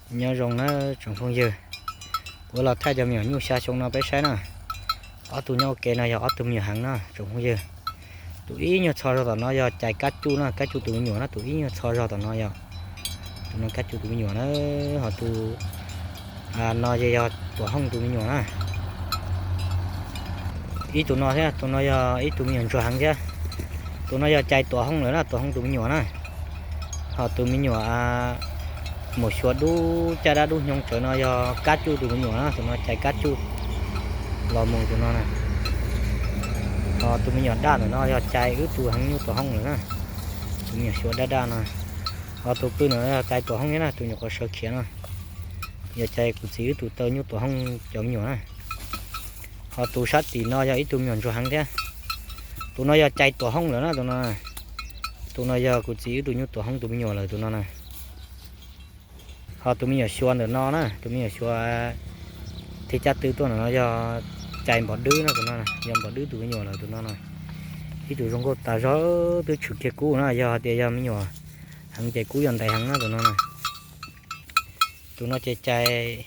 Nyob zoo na tsoom phooj ywg, kuv los thaij cov me nyuam nyuj xya xyoo no peb saib na. Ob tug nyob ua ke no yog ob tug me nyuam heev na tsoom phooj ywg. Tus ib nyuag txho zog tom no yog cai kab cuj na, kab cuj tus me nyuam na, tus ib nyuag txho zog tom no yog tus no kab cuj tus me nyuam na, ho tus no ces yog tuam hooj tus me nyuam na. Ib tus no thiab, tus no yog ib tug me nyuam ntsuag heev thiab. Tus no yog cai tuam hooj lawm na, tuam hooj tus me nyuam na. Ho tus me nyuam mus xyuas dub caj dab dub hnyoo tsawv no yog kab cuj tus me nyuam na, tus no cai kab cuj los mus tus no na. Ho tus me nyuam daj ntawm no yog cai wb tug heev nyuj tuam hooj lawm na. Tus me nyuam xyuas daj daj no. Ho tus pw ntawm no yog cai tuam hooj thiab na, tus nyuam qhuav sawv khiav no. Yog cai kuv txiv wb tug taw nyuj tuam hooj cov me nyuam na. Ho tus sab tim no yog ib tug me nyuam ntsuag heev thiab. Tus no yog cai tuam hooj lawm na tus no. Tus no yog kuv txiv wb tug nyuj tuam hooj tus me nyuam lawm tus no na. Ho tus me nyuam xyuas ntawm no na, tus me nyuam xyuas thib caj tw tuaj ntawm no yog cai npom dwb na tus no, yog npom dwb tus me nyuam lawm tus no na. Ib tug zoo nkauj tas zog, twb tshwm kiag kub na, yog hais tias yog me nyuam heev ces kub yog ntais heev na tus no na. Tus no ces cai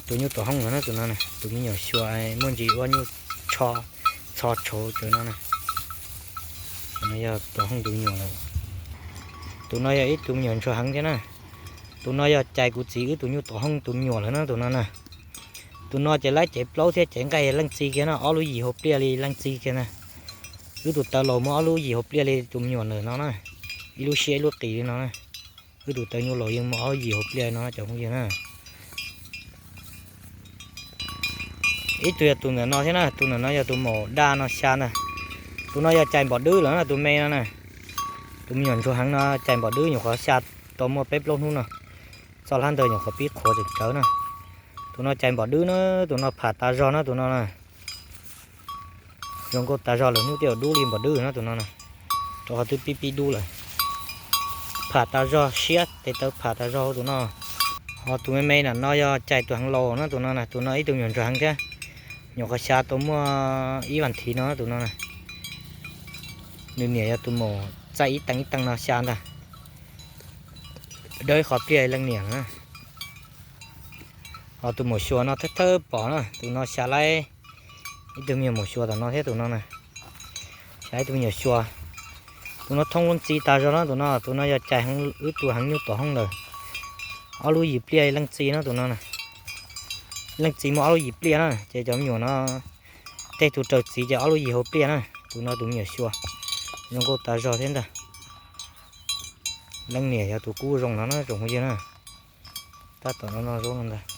tus nyuj tuam hooj no na tus no na, tus me nyuam xyuas muaj ntsis ua nyuj txho tshauv tsawv no na. Tus no yog tuam hooj tus me nyuam lawm. Tus no yog ib tug me nyuam ntsuag heev thiab na. Tus no yog cai kuv txiv wb tug nyuj tuam hooj tus me nyuam lawm na tus no na. Tus no ces laib cev plaub thiab cev nqaij leej txiv kiag na, ob lub yim hauv pliaj li leej txiv kiag na. Wb tug taw laus muaj ob lub yim hauv pliaj li tus me nyuam ntawm no na, ib lub siab ib lub qis li no na. Wb tug taw nyuj laus yeej muaj ob lub yim hauv pliaj no cov phooj ywg na. Ib tug yog tus ntawm no thiab na, tus ntawm no yog tus maum daj no xya ntag. Tus no yog cai npom dwb lawm na tus me no na. Tus me nyuam ntsuag heev no cai npom dwb nyuam qhuav xya tau muaj peb plaub hnub no, txoj hlab ntawd nyuam qhuav pib qhuav tawm tsawv na. Tus no cai npom dwb na, tus no pham tas zog na tus no na. Zoo nkauj tas zog lawm hnub twb dub li npom dwb na tus no na. Rau qhov twb pib pib dub lawm. Pham tas zog, siab tes taw pham tas zog tus no. Ho tus me me na no yog cai tus heev laus na tus no na, tus no ib tug me nyuam ntsuag heev thiab. Nyuam qhuav xya tau muaj ib vas thiv no tus no na. Nws niam yog tus maum txaij ib teev ib teev no xya ntag. Dawb qhov pliaj leej niam na. Ho tus maum xyuas no thawj thawj pom na, tus no xya laib ib tug me nyuam maum xyuas tom no thiab tus no na. Xya ib tug me nyuam xyuas. Tus no thooj leej txiv tas zog na tus no, tus no yog cai wb tug heev nyuj tuam hooj lawm. Ob lub yim pliaj leej txiv na tus no na. Leej txiv muaj ob lub yim pliaj na ces cov me nyuam no tej tug raws txiv ces ob lub yim hauv pliaj na. Tus no tus me nyuam xyuas zoo nkauj tas zog thiab ntag. Leej niam yog tus kub zoo no na tsoom phooj ywg na. Tab tom no no zaub no ntag.